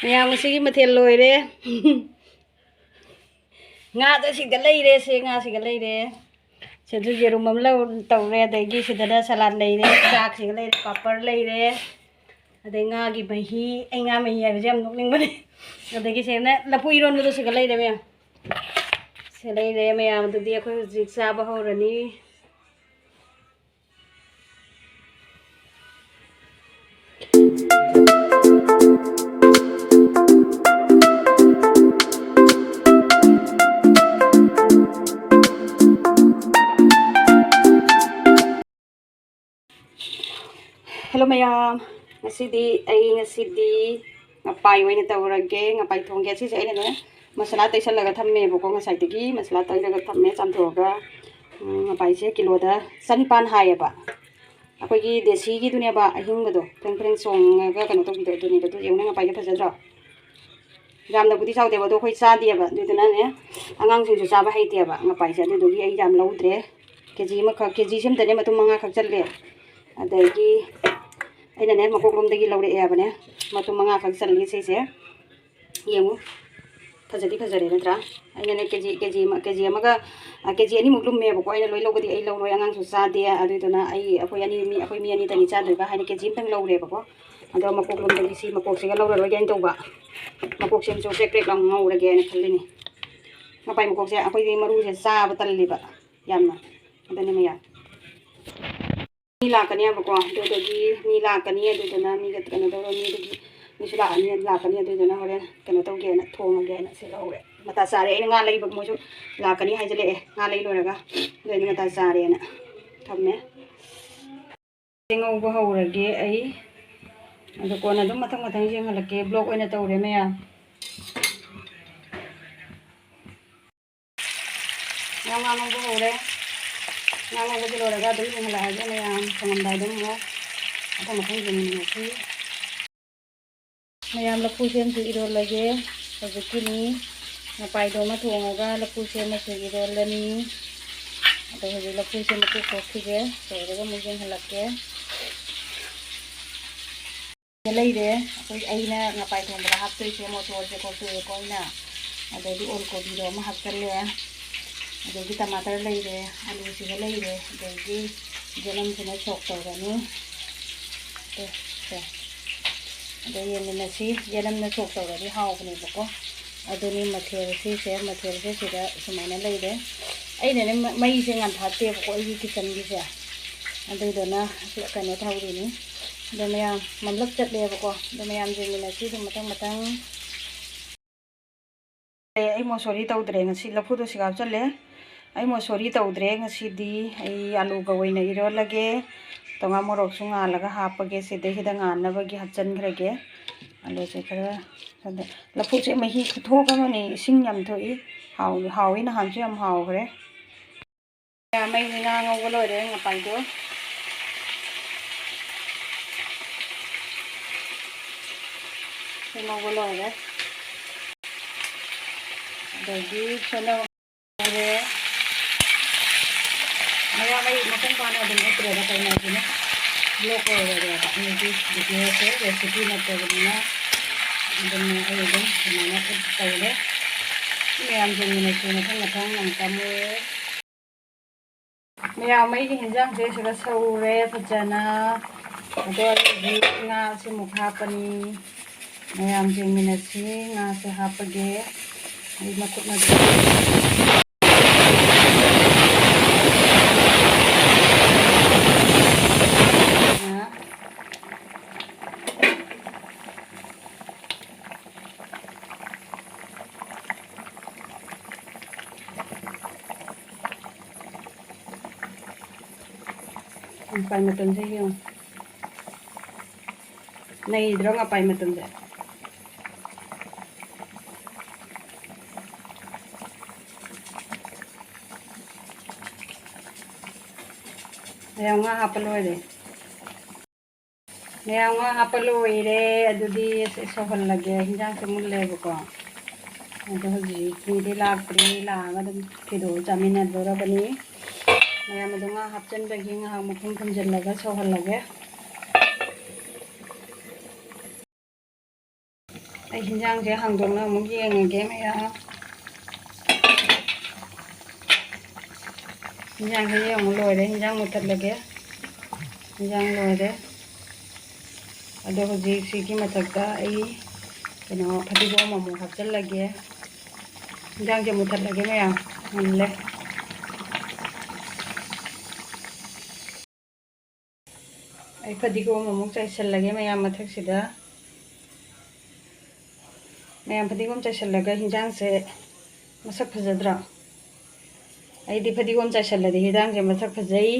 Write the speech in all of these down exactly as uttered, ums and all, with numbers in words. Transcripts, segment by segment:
ꯃꯌꯥꯝ ꯉꯁꯤꯒꯤ ꯃꯊꯦꯜ ꯂꯣꯏꯔꯦ꯫ ꯉꯥꯗꯣ ꯁꯤꯗ ꯂꯩꯔꯦ, ꯁꯦ ꯉꯥ ꯁꯤꯗ ꯂꯩꯔꯦ꯫ ꯁꯤꯗ ꯌꯦꯔꯨꯝ ꯑꯃ ꯂꯧ-, ꯇꯧꯔꯦ, ꯑꯗꯒꯤ ꯁꯤꯗꯅ ꯁꯂꯥꯗ ꯂꯩꯔꯦ, ꯆꯥꯛ ꯁꯤꯗ ꯂꯩꯔꯦ, ꯄꯥꯄꯔ ꯂꯩꯔꯦ, ꯑꯗꯩ ꯉꯥꯒꯤ ꯃꯍꯤ, ꯑꯩ ꯉꯥ ꯃꯍꯤ ꯍꯥꯏꯕꯁꯦ ꯌꯥꯝ ꯅꯣꯛꯅꯤꯡꯕꯅꯦ꯫ ꯑꯗꯒꯤ ꯁꯤꯗꯅ ꯂꯐꯨ ꯏꯔꯣꯟꯕꯗꯣ ꯁꯤꯗ ꯂꯩꯔꯦ ꯃꯌꯥꯝ꯫ ꯁꯤ ꯂꯩꯔꯦ ꯃꯌꯥꯝ, ꯑꯗꯨꯗꯤ ꯑꯩꯈꯣꯏ ꯍꯧꯖꯤꯛ ꯆꯥꯕ ꯍꯧꯔꯅꯤ꯫ Hello ꯃꯌꯥꯝ, ꯉꯁꯤꯗꯤ ꯑꯩ ꯉꯁꯤꯗꯤ ꯉꯄꯥꯏ ꯑꯣꯏꯅ ꯇꯧꯔꯒꯦ, ꯉꯄꯥꯏ ꯊꯣꯡꯒꯦ꯫ ꯁꯤꯁꯦ ꯑꯩꯅꯅꯦ ꯃꯁꯥꯂꯥ ꯇꯩꯁꯜꯂꯒ ꯊꯝꯃꯦꯕꯀꯣ, ꯉꯁꯥꯏꯗꯒꯤ ꯃꯁꯥꯂꯥ ꯇꯩꯔꯒ ꯊꯝꯃꯦ, ꯆꯥꯝꯊꯣꯛꯑꯒ꯫ ꯎꯝ, ꯉꯄꯥꯏꯁꯦ ꯀꯤꯂꯣꯗ ꯆꯅꯤꯄꯥꯟ ꯍꯥꯏꯌꯦꯕ꯫ ꯑꯩꯈꯣꯏꯒꯤ ꯗꯦꯁꯤꯒꯤꯗꯨꯅꯦꯕ, ꯑꯍꯤꯡꯕꯗꯣ ꯐ꯭ꯔꯦꯡ ꯐ꯭ꯔꯦꯡ ꯆꯣꯡꯉꯒ ꯀꯩꯅꯣ ꯇꯧꯕꯤꯗꯣ, ꯑꯗꯨꯅꯦꯕ꯫ ꯑꯗꯨ ꯌꯦꯡꯉꯨꯅꯦ, ꯉꯄꯥꯏꯁꯦ ꯐꯖꯗ꯭ꯔꯣ? ꯌꯥꯝꯅꯕꯨꯗꯤ ꯆꯥꯎꯗꯦꯕ, ꯑꯗꯣ ꯑꯩꯈꯣꯏ ꯆꯥꯗꯦꯕ, ꯑꯗꯨꯗꯨꯅꯅꯦ ꯑꯉꯥꯡꯁꯤꯡꯁꯨ ꯆꯥꯕ ꯍꯩꯇꯦꯕ ꯉꯄꯥꯏꯁꯦ꯫ ꯑꯗꯨꯗꯨꯒꯤ ꯑꯩ ꯌꯥꯝ ꯂꯧꯗ꯭ꯔꯦ, ꯀꯦ ꯖꯤ ꯑꯃꯈꯛ, ꯀꯦ ꯖꯤꯁꯤ ꯑꯝꯇꯅꯦ ꯃꯇꯨꯝ ꯃꯉꯥꯈꯛ ꯆꯜꯂꯦ꯫ ꯑꯗꯒꯤ ꯑꯩꯅꯅꯦ ꯃꯀꯣꯛꯂꯣꯝꯗꯒꯤ ꯂꯧꯔꯛꯑꯦꯕꯅꯦ, ꯃꯇꯨꯝ ꯃꯉꯥꯈꯛ ꯆꯜꯂꯤ ꯁꯤꯁꯦ꯫ ꯌꯦꯡꯉꯨ, ꯐꯖꯗꯤ ꯐꯖꯔꯦ ꯅꯠꯇ꯭ꯔꯥ? ꯑꯩꯅꯅꯦ ꯀꯦ ꯖꯤ, ꯀꯦ ꯖꯤ ꯑꯃ, ꯀꯦ ꯖꯤ ꯑꯃꯒ, ꯑ, ꯀꯦ ꯖꯤ ꯑꯅꯤꯃꯨꯛ ꯂꯨꯝꯃꯦꯕꯀꯣ꯫ ꯑꯩꯅ ꯂꯣꯏ ꯂꯧꯕꯗꯤ ꯑꯩ ꯂꯧꯔꯣꯏ, ꯑꯉꯥꯡꯁꯨ ꯆꯥꯗꯦ꯫ ꯑꯗꯨꯗꯨꯅ ꯑꯩ, ꯑꯩꯈꯣꯏ ꯑꯅꯤ ꯃꯤ, ꯑꯩꯈꯣꯏ ꯃꯤ ꯑꯅꯤꯇꯅꯤ ꯆꯥꯗꯣꯏꯕ ꯍꯥꯏꯅ ꯀꯦ ꯖꯤ ꯑꯃꯇꯪ ꯂꯧꯔꯦꯕꯀꯣ꯫ ꯑꯗꯣ ꯃꯀꯣꯛꯂꯣꯝꯗꯒꯤ ꯁꯤ ꯃꯀꯣꯛꯁꯤꯒ ꯂꯧꯔꯔꯣꯏꯒꯦꯅ ꯇꯧꯕ꯫ ꯃꯀꯣꯛꯁꯦ ꯑꯃꯁꯨ ꯄ꯭ꯔꯦꯛ ꯄ꯭ꯔꯦꯛ ꯂꯥꯎ ꯉꯧꯔꯒꯦꯅ ꯈꯜꯂꯤꯅꯦ꯫ ꯉꯄꯥꯏ ꯃꯀꯣꯛꯁꯦ ꯑꯩꯈꯣꯏꯗꯤ ꯃꯔꯨꯁꯦ ꯆꯥꯕ ꯇꯜꯂꯤꯕ ꯌꯥꯝꯅ꯫ ꯑꯗꯨꯅꯦ ꯃꯌꯥꯝ꯫ ꯃꯤ ꯂꯥꯛꯀꯅꯦꯕꯀꯣ, ꯑꯗꯨꯗꯒꯤ ꯃꯤ ꯂꯥꯛꯀꯅꯤ, ꯑꯗꯨꯗꯨꯅ ꯃꯤꯒ ꯀꯩꯅꯣ ꯇꯧꯔꯅꯤ, ꯑꯗꯨꯒꯤ ꯃꯤꯁꯨ ꯂꯥꯛꯑꯅꯤ, ꯂꯥꯛꯀꯅꯤ, ꯑꯗꯨꯗꯨꯅ ꯍꯣꯔꯦꯟ ꯀꯩꯅꯣ ꯇꯧꯒꯦꯅ, ꯊꯣꯡꯉꯒꯦꯅ ꯁꯤ ꯂꯧꯔꯦ꯫ ꯃꯇꯥ ꯆꯥꯔꯦ, ꯑꯩꯅ ꯉꯥ ꯂꯩꯕ ꯃꯣꯏꯁꯨ ꯂꯥꯛꯀꯅꯤ ꯍꯥꯏꯖꯤꯜꯂꯛꯑꯦ, ꯉꯥ ꯂꯩ ꯂꯣꯏꯔꯒ꯫ ꯑꯗꯨ ꯑꯩꯅ ꯃꯇꯥ ꯆꯥꯔꯦꯅ ꯊꯝꯃꯦ꯫ ꯉꯧꯕ ꯍꯧꯔꯒꯦ ꯑꯩ꯫ ꯑꯗꯣ ꯀꯣꯟꯅ ꯑꯗꯨꯝ ꯃꯊꯪ ꯃꯊꯪ ꯌꯦꯡꯍꯜꯂꯛꯀꯦ꯫ ꯕ꯭ꯂꯣꯛ ꯑꯣꯏꯅ ꯇꯧꯔꯦ ꯃꯌꯥꯝ꯫ ꯉꯥ ꯉꯧꯕ ꯍꯧꯔꯦ꯫ ꯉꯥ ꯉꯧꯕꯁꯦ ꯂꯣꯏꯔꯒ ꯑꯗꯨꯝ ꯌꯦꯡꯍꯜꯂꯛꯑꯒꯦ ꯃꯌꯥꯝ, ꯊꯣꯡꯉꯝꯗꯥꯏꯗ ꯑꯃꯨꯛ ꯃꯊꯪ ꯃꯊꯪ ꯌꯦꯡꯃꯤꯟꯅꯁꯤ꯫ ꯃꯌꯥꯝ, ꯂꯐꯨ ꯁꯦꯝꯁꯨ ꯏꯔꯣꯜꯂꯒꯦ꯫ ꯍꯧꯖꯤꯛꯀꯤꯅꯤ ꯉꯄꯥꯏꯗꯣ ꯑꯃ ꯊꯣꯡꯉꯒ ꯂꯐꯨ ꯁꯦꯝꯃꯁꯨ ꯏꯔꯣꯜꯂꯅꯤ꯫ ꯑꯗꯣ ꯍꯧꯖꯤꯛ ꯂꯐꯨꯁꯦ ꯃꯀꯨ ꯈꯣꯛꯈꯤꯒꯦ, ꯂꯣꯏꯔꯒ ꯑꯃꯨꯛ ꯌꯦꯡꯍꯜꯂꯛꯀꯦ꯫ ꯂꯩꯔꯦ꯫ ꯑꯩꯈꯣꯏ, ꯑꯩꯅ ꯉꯄꯥꯏ ꯊꯣꯡꯕꯗ ꯍꯥꯞꯇꯣꯏꯁꯦ ꯃꯣꯇꯣꯔꯁꯦ ꯀꯣꯛꯇꯣꯛꯑꯦꯀꯣ ꯑꯩꯅ, ꯑꯗꯩꯗꯤ ꯑꯣꯜ ꯀꯣꯕꯤꯗꯣ ꯑꯃ ꯍꯥꯞꯆꯜꯂꯦ, ꯑꯗꯒꯤ ꯇꯃꯥꯇꯔ ꯂꯩꯔꯦ, ꯑꯂꯨꯁꯤꯒ ꯂꯩꯔꯦ, ꯑꯗꯒꯤ ꯌꯦꯅꯝꯁꯤꯅ ꯁꯣꯛ ꯇꯧꯔꯅꯤ꯫ ꯁꯦ, ꯁꯦ꯫ ꯑꯗ ꯌꯦꯡꯃꯤꯟꯅꯁꯤ꯫ ꯌꯦꯅꯝꯅ ꯁꯣꯛ ꯇꯧꯔꯗꯤ ꯍꯥꯎꯕꯅꯦꯕꯀꯣ꯫ ꯑꯗꯨꯅꯤ ꯃꯊꯦꯜꯁꯤꯁꯦ, ꯃꯊꯦꯜꯁꯦ ꯁꯤꯗ ꯁꯨꯃꯥꯏꯅ ꯂꯩꯔꯦ꯫ ꯑꯩꯅꯅꯦ ꯃ-, ꯃꯩꯁꯦ ꯉꯥꯟꯊꯠꯇꯦꯕꯀꯣ ꯑꯩꯒꯤ ꯀꯤꯠꯆꯟꯒꯤꯁꯦ, ꯑꯗꯨꯗꯨꯅ ꯀꯩꯅꯣ ꯇꯧꯔꯤꯅꯤ꯫ ꯑꯗꯣ ꯃꯌꯥꯝ ꯃꯝꯂꯞ ꯆꯠꯂꯦꯕꯀꯣ꯫ ꯑꯗꯣ ꯃꯌꯥꯝ ꯌꯦꯡꯃꯤꯟꯅꯁꯤ ꯑꯗꯨꯝ ꯃꯊꯪ ꯃꯊꯪ꯫ ꯑꯩ ꯃꯣꯁꯣꯔꯤ ꯇꯧꯗ꯭ꯔꯦ ꯉꯁꯤ, ꯂꯐꯨꯗꯣ ꯁꯤꯒ ꯍꯥꯞꯆꯜꯂꯦ꯫ ꯑꯩ ꯃꯣꯁꯣꯔꯤ ꯇꯧꯗ꯭ꯔꯦ ꯉꯁꯤꯗꯤ꯫ ꯑꯩ ꯑꯂꯨꯒ ꯑꯣꯏꯅ ꯏꯔꯣꯜꯂꯒꯦ꯫ ꯇꯣꯉꯥꯟ ꯃꯣꯔꯣꯛꯁꯨ ꯉꯥꯜꯂꯒ ꯍꯥꯞꯄꯒꯦ꯫ ꯁꯤꯗꯩꯁꯤꯗ ꯉꯥꯟꯅꯕꯒꯤ ꯍꯥꯞꯆꯤꯟꯈ꯭ꯔꯒꯦ꯫ ꯑꯂꯨꯁꯦ ꯈꯔ, ꯑꯗ ꯂꯐꯨꯁꯦ ꯃꯍꯤ ꯈꯨꯊꯣꯛ ꯑꯃꯅꯤ, ꯏꯁꯤꯡ ꯌꯥꯝ ꯊꯣꯛꯏ꯫ ꯍꯥꯎ-, ꯍꯥꯎꯏ, ꯅꯍꯥꯟꯁꯨ ꯌꯥꯝ ꯍꯥꯎꯈ꯭ꯔꯦ꯫ ꯃꯩꯁꯦ ꯉꯥ ꯉꯧꯕ ꯂꯣꯏꯔꯦ, ꯉꯄꯥꯏꯗꯣ꯫ ꯁꯤ ꯉꯧꯕ ꯂꯣꯏꯔꯦ꯫ ꯑꯗꯒꯤ ꯁꯣꯝꯗ ꯂꯣꯏꯔꯦ꯫ ꯃꯌꯥꯝ ꯑꯩ ꯃꯄꯨꯡ ꯐꯥꯅ ꯑꯗꯨꯝ ꯎꯠꯇ꯭ꯔꯦꯗ, ꯀꯩꯅꯣꯁꯤꯅ ꯕ꯭ꯂꯣꯛ ꯑꯣꯏꯔꯦꯕ꯫ ꯑꯩꯒꯤ ꯚꯤꯗꯤꯑꯣꯁꯦ ꯔꯦꯁꯤꯄꯤ ꯅꯠꯇꯕꯅꯤꯅ ꯑꯗꯨꯝ ꯑꯩ ꯑꯗꯨꯝ ꯁꯨꯃꯥꯏꯅ ꯎꯠ ꯇꯧꯔꯦ꯫ ꯃꯌꯥꯝꯁꯤꯡꯅꯁꯨ ꯃꯊꯪ ꯃꯊꯪ ꯌꯥꯝ ꯆꯥꯃꯨ꯫ ꯃꯌꯥꯝ ꯑꯩꯒꯤ ꯍꯤꯟꯖꯥꯡꯁꯦ ꯁꯤꯗ ꯁꯧꯔꯦ ꯐꯖꯅ꯫ ꯑꯗꯣ ꯑꯩꯒꯤ ꯉꯥꯁꯤꯃꯨꯛ ꯍꯥꯞꯄꯅꯤ꯫ ꯃꯌꯥꯝ ꯌꯦꯡꯃꯤꯟꯅꯁꯤ꯫ ꯉꯥꯁꯦ ꯍꯥꯞꯄꯒꯦ꯫ ꯑꯩ ꯃꯈꯨꯠꯅ ꯉꯄꯥꯏ ꯃꯇꯣꯟꯁꯦ ꯌꯦꯡꯉꯨ꯫ ꯅꯩꯗ꯭ꯔꯣ ꯉꯄꯥꯏ ꯃꯇꯣꯟꯁꯦ? ꯃꯌꯥꯝ ꯉꯥ ꯍꯥꯞꯄ ꯂꯣꯏꯔꯦ꯫ ꯃꯌꯥꯝ ꯉꯥ ꯍꯥꯞꯄ ꯂꯣꯏꯔꯦ꯫ ꯑꯗꯨꯗꯤ ꯁꯤ ꯁꯧꯍꯜꯂꯒꯦ꯫ ꯍꯤꯟꯖꯥꯡꯁꯦ ꯃꯨꯜꯂꯦꯕꯀꯣ꯫ ꯑꯗꯣ ꯍꯧꯖꯤꯛ ꯃꯤꯗꯤ ꯂꯥꯛꯇ꯭ꯔꯤ꯫ ꯂꯥꯛꯑꯒ ꯑꯗꯨꯝ ꯊꯤꯗꯣꯛꯑ ꯆꯥꯃꯤꯟꯅꯗꯣꯔꯕꯅꯤ꯫ ꯃꯌꯥꯝ ꯑꯗꯣ ꯉꯥ ꯍꯥꯞꯆꯤꯟꯕꯒꯤ ꯉꯥꯏꯍꯥꯛ ꯃꯈꯨꯝ ꯈꯨꯝꯖꯤꯜꯂꯒ ꯁꯧꯍꯜꯂꯒꯦ꯫ ꯑꯩ ꯍꯤꯟꯖꯥꯡꯁꯦ ꯍꯥꯡꯗꯣꯛꯅ ꯑꯃꯨꯛ ꯌꯦꯡꯉꯒꯦ ꯃꯌꯥꯝ꯫ ꯍꯤꯟꯖꯥꯡꯁꯦ ꯌꯦꯡꯉꯨ ꯂꯣꯏꯔꯦ꯫ ꯍꯤꯟꯖꯥꯡ ꯃꯨꯊꯠꯂꯒꯦ꯫ ꯍꯤꯟꯖꯥꯡ ꯂꯣꯏꯔꯦ꯫ ꯑꯗꯣ ꯍꯧꯖꯤꯛ ꯁꯤꯒꯤ ꯃꯊꯛꯇ ꯑꯩ ꯀꯩꯅꯣ ꯐꯗꯤꯒꯣꯝ ꯑꯃꯨꯛ ꯍꯥꯞꯆꯤꯜꯂꯒꯦ꯫ ꯍꯤꯟꯖꯥꯡꯁꯦ ꯃꯨꯊꯠꯂꯒꯦ ꯃꯌꯥꯝ, ꯃꯨꯜꯂꯦ꯫ ꯑꯩ ꯐꯗꯤꯒꯣꯝ ꯑꯃꯨꯛ ꯆꯥꯏꯁꯤꯜꯂꯒꯦ ꯃꯌꯥꯝ ꯃꯊꯛꯁꯤꯗ꯫ ꯃꯌꯥꯝ ꯐꯗꯤꯒꯣꯝ ꯆꯥꯏꯁꯤꯜꯂꯒ ꯍꯤꯟꯖꯥꯡꯁꯦ ꯃꯁꯛ ꯐꯖꯗ꯭ꯔꯣ? ꯑꯩꯗꯤ ꯐꯗꯤꯒꯣꯝ ꯆꯥꯏꯁꯤꯜꯂꯗꯤ ꯍꯤꯟꯖꯥꯡꯁꯦ ꯃꯁꯛ ꯐꯖꯩ꯫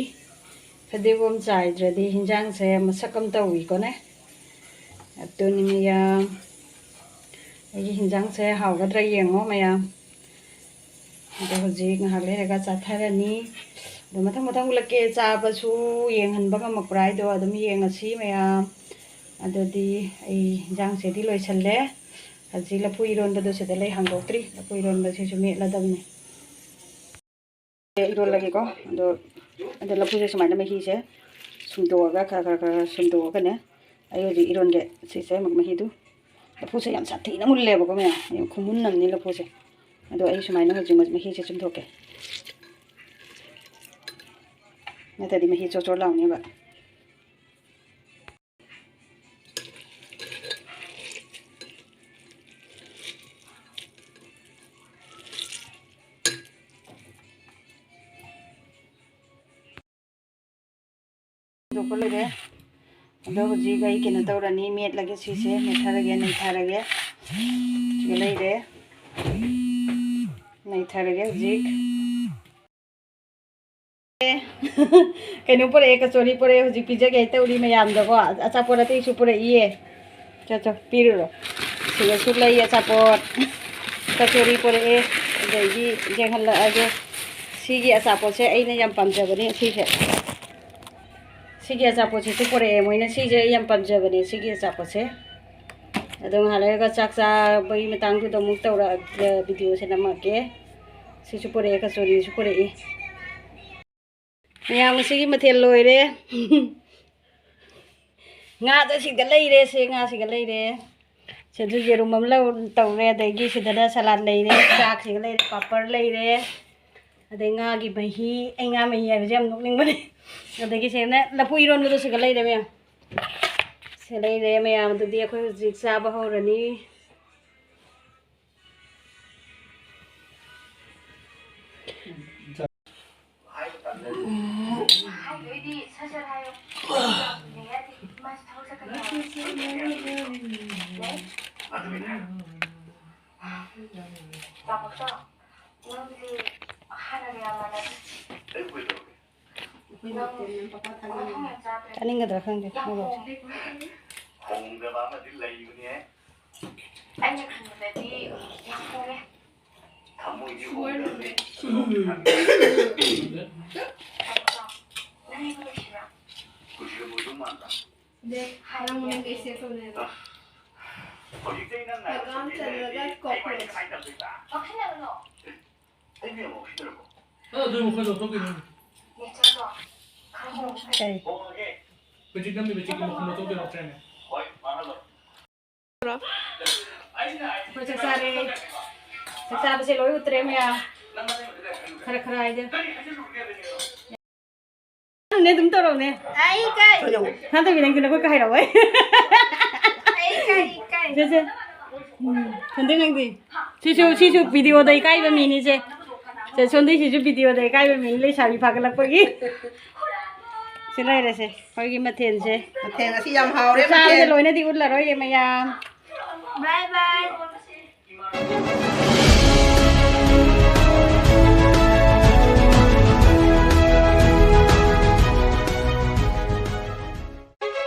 ꯐꯗꯤꯒꯣꯝ ꯆꯥꯏꯗ꯭ꯔꯗꯤ ꯍꯤꯟꯖꯥꯡꯁꯦ ꯃꯁꯛ ꯑꯃ ꯇꯧꯏꯀꯣꯅꯦ꯫ ꯑꯗꯨꯅꯤ ꯃꯌꯥꯝ, ꯑꯩꯒꯤ ꯍꯤꯟꯖꯥꯡꯁꯦ ꯍꯥꯎꯒꯗ꯭ꯔꯥ ꯌꯦꯡꯉꯣ ꯃꯌꯥꯝ꯫ ꯑꯗꯣ ꯍꯧꯖꯤꯛ ꯉꯥꯏꯍꯥꯛ ꯂꯩꯔꯒ ꯆꯥꯊꯔꯅꯤ꯫ ꯑꯗꯣ ꯃꯊꯪ ꯃꯊꯪ ꯎꯠꯂꯛꯀꯦ, ꯆꯥꯕꯁꯨ ꯌꯦꯡꯍꯟꯕ ꯉꯝꯃꯛꯄ꯭ꯔꯥ ꯍꯥꯏꯗꯣ ꯑꯗꯨꯝ ꯌꯦꯡꯉꯁꯤ ꯃꯌꯥꯝ꯫ ꯑꯗꯨꯗꯤ ꯑꯩ ꯍꯤꯟꯖꯥꯡꯁꯤꯗꯤ ꯂꯣꯏꯁꯜꯂꯦ꯫ ꯍꯧꯖꯤꯛ ꯂꯐꯨ ꯏꯔꯣꯟꯕꯗꯣ ꯁꯤꯗ ꯂꯩ, ꯍꯥꯡꯗꯣꯛꯇ꯭ꯔꯤ꯫ ꯂꯐꯨ ꯏꯔꯣꯟꯕꯁꯤꯁꯨ ꯃꯦꯠꯂꯗꯕꯅꯤ꯫ ꯏꯔꯣꯜꯂꯒꯦꯀꯣ꯫ ꯑꯗꯣ, ꯑꯗꯣ ꯂꯐꯨꯁꯦ ꯁꯨꯃꯥꯏꯅ ꯃꯍꯤꯁꯦ ꯁꯨꯝꯗꯣꯛꯑꯒ, ꯈꯔ ꯈꯔ ꯈꯔ ꯈꯔ ꯁꯨꯝꯗꯣꯛꯑꯒꯅꯦ, ꯑꯩ ꯍꯧꯖꯤꯛ ꯏꯔꯣꯟꯒꯦ꯫ ꯁꯤꯁꯦ ꯃꯍꯤꯗꯨ, ꯂꯐꯨꯁꯦ ꯌꯥꯝ ꯁꯥꯊꯤꯅ ꯃꯨꯜꯂꯦꯕꯀꯣ ꯃꯌꯥꯝ, ꯌꯥꯝ ꯈꯨꯃꯨꯟ ꯑꯃꯅꯤ ꯂꯐꯨꯁꯦ꯫ ꯑꯗꯣ ꯑꯩ ꯁꯨꯃꯥꯏꯅ ꯍꯧꯖꯤꯛ ꯃꯍꯤꯁꯦ ꯆꯨꯝꯊꯣꯛꯀꯦ, ꯅꯠꯇ꯭ꯔꯗꯤ ꯃꯍꯤ ꯆꯣꯔ ꯆꯣꯔ ꯂꯥꯎꯅꯦꯕ꯫ ꯁꯨꯝꯗꯣꯛꯄ ꯂꯣꯏꯔꯦ꯫ ꯑꯗꯣ ꯍꯧꯖꯤꯛ ꯑꯩ ꯀꯩꯅꯣ ꯇꯧꯔꯅꯤ, ꯃꯦꯠꯂꯒꯦ ꯁꯤꯁꯦ, ꯃꯦꯠꯊꯔꯒꯦ, ꯅꯩꯊꯔꯒꯦ꯫ ꯁꯤꯒ ꯂꯩꯔꯦ, ꯅꯩꯊꯔꯒꯦ ꯍꯧꯖꯤꯛ꯫ ꯀꯩꯅꯣ ꯄꯨꯔꯛꯑꯦ, ꯀꯆꯣꯔꯤ ꯄꯨꯔꯛꯑꯦ꯫ ꯍꯧꯖꯤꯛ ꯄꯤꯖꯒꯦ ꯇꯧꯔꯤ ꯃꯌꯥꯝꯗꯀꯣ꯫ ꯑꯆꯥꯄꯣꯠ ꯑꯇꯩꯁꯨ ꯄꯨꯔꯛꯏꯌꯦ꯫ ꯆꯣ, ꯆꯣ, ꯄꯤꯔꯨꯔꯣ꯫ ꯁꯤꯗꯁꯨ ꯂꯩ ꯑꯆꯥꯄꯣꯠ꯫ ꯀꯆꯣꯔꯤ ꯄꯨꯔꯛꯑꯦ꯫ ꯑꯗꯩꯗꯤ ꯌꯦꯡꯍꯜꯂꯛꯑꯒꯦ꯫ ꯁꯤꯒꯤ ꯑꯆꯥꯄꯣꯠꯁꯦ ꯑꯩꯅ ꯌꯥꯝ ꯄꯥꯝꯖꯕꯅꯦ ꯁꯤꯁꯦ꯫ ꯁꯤꯒꯤ ꯑꯆꯥꯄꯣꯠꯁꯤꯁꯨ ꯄꯨꯔꯛꯑꯦ ꯃꯣꯏꯅ꯫ ꯁꯤꯁꯦ ꯑꯩ ꯌꯥꯝ ꯄꯥꯝꯖꯕꯅꯦ ꯁꯤꯒꯤ ꯑꯆꯥꯄꯣꯠꯁꯦ꯫ ꯑꯗꯣ ꯉꯥꯏꯍꯥꯛ ꯂꯩꯔꯒ ꯆꯥꯛ ꯆꯥꯕꯒꯤ ꯃꯇꯥꯡꯗꯨꯗ ꯑꯃꯨꯛ ꯇꯧꯔꯛꯑꯒꯦ, ꯚꯤꯗꯤꯑꯣꯁꯦ ꯅꯝꯃꯛꯀꯦ꯫ ꯁꯤꯁꯨ ꯄꯨꯔꯛꯑꯦ, ꯀꯆꯣꯔꯤꯁꯨ ꯄꯨꯔꯛꯏ꯫ ꯃꯌꯥꯝ ꯉꯁꯤꯒꯤ ꯃꯊꯦꯜ ꯂꯣꯏꯔꯦ꯫ ꯉꯥꯗꯣ ꯁꯤꯗ ꯂꯩꯔꯦ, ꯁꯦ ꯉꯥ ꯁꯤꯗ ꯂꯩꯔꯦ꯫ ꯁꯤꯗ ꯌꯦꯔꯨꯝ ꯑꯃ ꯂꯧ ꯇꯧꯔꯦ, ꯑꯗꯒꯤ ꯁꯤꯗꯅ ꯁꯂꯥꯗ ꯂꯩꯔꯦ, ꯆꯥꯛꯁꯤꯒ ꯂꯩꯔꯦ, ꯄꯥꯄꯔ ꯂꯩꯔꯦ, ꯑꯗꯩ ꯉꯥꯒꯤ ꯃꯍꯤ, ꯑꯩ ꯉꯥ ꯃꯍꯤ ꯍꯥꯏꯕꯁꯦ ꯌꯥꯝ ꯅꯣꯛꯅꯤꯡꯕꯅꯦ꯫ ꯑꯗꯒꯤ ꯁꯤꯗꯅ ꯂꯐꯨ ꯏꯔꯣꯟꯕꯗꯣ ꯁꯤꯒ ꯂꯩꯔꯦ ꯃꯌꯥꯝ꯫ ꯁꯤ ꯂꯩꯔꯦ ꯃꯌꯥꯝ, ꯑꯗꯨꯗꯤ ꯑꯩꯈꯣꯏ ꯍꯧꯖꯤꯛ ꯆꯥꯕ ꯍꯧꯔꯅꯤ꯫ ꯆꯥꯅꯤꯡꯒꯗ꯭ꯔꯥ ꯈꯪꯗꯦ ꯃꯣꯔꯣꯛꯁꯦ꯫ ꯍꯣꯡꯗꯕ ꯑꯃꯗꯤ ꯂꯩꯕꯅꯦ꯫ ꯑꯩꯅ ꯈꯟꯕꯗꯗꯤ ꯌꯥꯝ ꯍꯣꯡꯉꯦ꯫ ꯊꯃꯣꯏꯗꯤ ꯍꯣꯡꯗꯕꯅꯦ꯫ ꯅꯪ ꯑꯩꯕꯨ ꯅꯨꯡꯁꯤꯕ꯭ꯔꯥ? ꯅꯨꯡꯁꯤꯔꯝꯃꯣꯏꯗꯧ ꯃꯥꯟꯕ꯭ꯔꯥ? ꯅꯪ ꯀꯩꯁꯦ ꯇꯧꯅꯦꯕ꯫ ꯍꯧꯖꯤꯛꯇꯩ ꯅꯪ ꯍꯪꯒꯥꯝ ꯆꯜꯂꯒ ꯉꯥꯏꯔꯛꯇ꯭ꯔꯗꯤ ꯑꯩ ꯋꯥꯔꯤ ꯀꯣꯀ꯭ꯔꯣꯆ꯫ ꯀꯃꯥꯏꯅ ꯇꯝꯗꯣꯏꯕ? ꯉꯥꯎꯁꯤꯟꯅꯒꯅꯣ꯫ ꯑꯩꯕꯨ ꯌꯥꯝ ꯉꯥꯎꯁꯤꯟꯅꯔꯕꯣ? ꯑꯗꯨ ꯃꯈꯣꯏ ꯂꯧꯊꯣꯛꯈꯤꯅꯤ꯫ ꯅꯦꯆꯔꯗꯣ ꯈꯔ ꯍꯣꯡꯉꯨ꯫ ꯀꯩ? ꯍꯣꯡꯉꯒꯦ꯫ ꯍꯧꯖꯤꯛ ꯅꯝꯃꯤꯕ ꯆꯤꯛꯀꯤ ꯃꯈꯣꯟꯗꯣ ꯊꯣꯛꯇꯣꯏꯔꯣ ꯇ꯭ꯔꯦꯟꯅ? ꯍꯣꯏ, ꯃꯥꯡꯍꯜꯂꯣ꯫ ꯑꯩꯈꯣꯏ ꯆꯥꯛ ꯆꯥꯔꯦ꯫ ꯆꯥꯛ ꯆꯥꯕꯁꯦ ꯂꯣꯏ ꯎꯠꯇ꯭ꯔꯦ ꯃꯌꯥꯝ꯫ ꯈꯔ ꯈꯔ ꯍꯥꯏꯗ꯫ ꯅꯪꯅꯦ ꯑꯗꯨꯝ ꯇꯧꯔꯛꯎꯅꯦ꯫ ꯑꯩ ꯀꯩ? ꯊꯥꯗꯕꯤ ꯅꯪꯗꯤ ꯅꯈꯨꯠꯀ ꯍꯥꯏꯔꯛꯑꯣ꯫ ꯑꯩ ꯀꯩ, ꯀꯩ? ꯁꯦ, ꯁꯦ꯫ ꯎꯝ, ꯁꯣꯟꯗꯩ ꯅꯪꯗꯤ? ꯁꯤꯁꯨ, ꯁꯤꯁꯨ ꯚꯤꯗꯤꯑꯣꯗ ꯏꯀꯥꯏꯕ ꯃꯤꯅꯤꯁꯦ꯫ ꯁꯦ, ꯁꯣꯟꯗꯩ ꯁꯤꯁꯨ ꯚꯤꯗꯤꯑꯣꯗ ꯏꯀꯥꯏꯕ ꯃꯤꯅꯤ, ꯂꯩꯁꯥꯕꯤ ꯐꯥꯒꯠꯂꯛꯄꯒꯤ꯫ ꯁꯤ ꯂꯩꯔꯦꯁꯦ, ꯑꯩꯈꯣꯏꯒꯤ ꯃꯊꯦꯜꯁꯦ꯫ ꯃꯊꯦꯜ ꯉꯁꯤ ꯌꯥꯝ ꯍꯥꯎꯔꯦ, ꯆꯥꯕꯗ ꯃꯊꯦꯜ꯫ ꯂꯣꯏꯅꯗꯤ ꯎꯠꯂꯔꯣꯏꯒꯦ ꯃꯌꯥꯝ꯫ ꯕꯥꯏ ꯕꯥꯏ꯫